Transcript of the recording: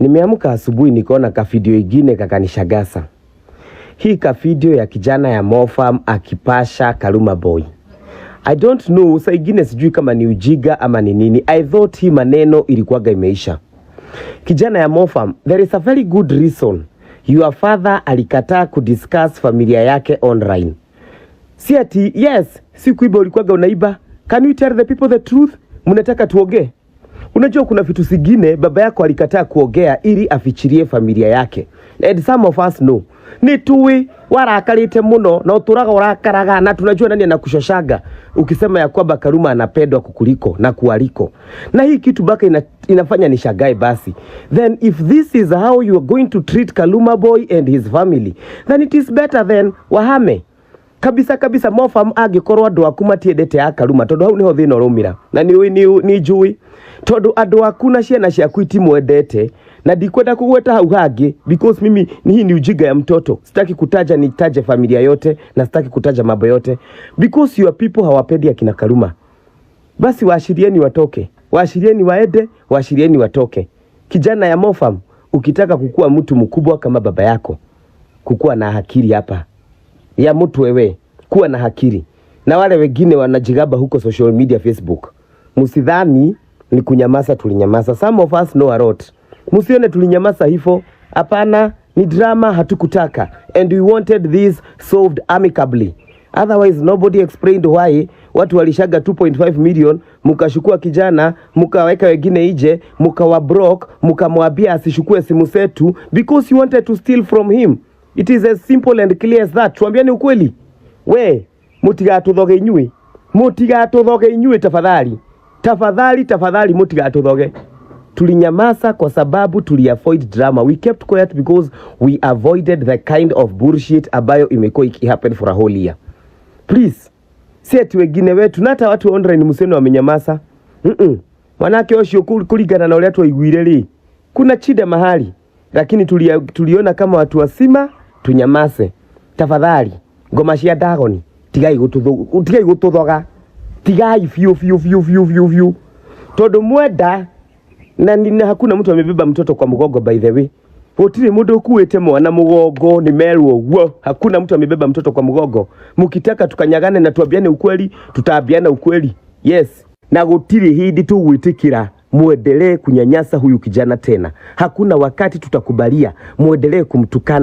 Nimeamka asubuhi nikaona kavideo ingine kakanishangaza. Hii kavideo ya kijana ya Mofam akipasha Kaluma Boy. I don't know, saa ingine sijui kama ni ujiga ama ni nini. I thought hii maneno ilikuwaga imeisha. Kijana ya Mofam, there is a very good reason your father alikataa kudiscuss familia yake online. Si ati yes, si kuiba ulikuwaga unaiba. Can you tell the people the truth? Mnataka tuongee? Unajua kuna vitu zingine baba yako alikataa kuongea ili afichirie familia yake. And some of us know. Ni tuwi warakarite muno na uturaga urakaraga na tunajua nani anakushoshaga ukisema ya kwamba Karuma anapendwa kukuliko na kualiko. Na hii kitu baka inafanya nishagae basi. Then if this is how you are going to treat Kaluma Boy and his family, then it is better then wahame kabisa kabisa. Mofam angikorwo andu aku matiendete a Karuma, tondu hau niho thina uraumira na ni njui tondu andu aku na ciana ciaku itimwendete, na ndikwenda kugweta hau hangi because mimi ni hii ni ujinga ya mtoto. Sitaki kutaja nitaje familia yote na sitaki kutaja mambo yote because your people hawapendi akina Karuma. Basi waashirieni watoke, waashirieni waende, waashirieni watoke. Kijana ya Mofam, ukitaka kukua mtu mkubwa kama baba yako, kukuwa na akili hapa ya mtu wewe, kuwa na akili. Na wale wengine wanajigamba huko social media, Facebook, msidhani ni kunyamaza. Tulinyamaza, some of us know a lot. Msione tulinyamaza hivyo, hapana, ni drama hatukutaka, and we wanted this solved amicably. Otherwise nobody explained why watu walishaga 2.5 million, mkashukua kijana, mkaweka wengine ije, mkawa block, mkamwambia asishukue simu zetu because you wanted to steal from him. It is as simple and clear as that. Tuambiane ukweli. We, mutigatuthoge inyui. Mutigatuthoge inyui tafadhali. Tafadhali, tafadhali mutigatuthoge. Tulinyamaza kwa sababu tuli avoid drama. We kept quiet because we avoided the kind of bullshit ambayo imekuwa ikihappen for a whole year. Please, si ati wengine wetu na hata watu online msione wamenyamaza. Manake ũcio kulingana na ũrĩa twaiguire rĩ, kuna shida mahali, lakini tuliona kama watu wazima tunyamaze. Tafadhali, ngoma cia Dagoni, tigai gũtũthoga, tigai biũ biũ biũ biũ biũ biũ, tondu mwenda na hakuna mtu amebeba mtoto kwa mgongo, by the way. Gũtirĩ mũndũ ũkuĩte mwana mũgongo, nĩ merwo ũguo. Hakuna mtu amebeba mtoto kwa mgongo. Mkitaka tukanyagane na tuambiane ukweli, tutaambiana ukweli. Yes. Na gũtirĩ hĩndĩ tũgwĩtĩkĩra muendelee kunyanyasa huyu kijana tena. Hakuna wakati tutakubalia muendelee kumtukana.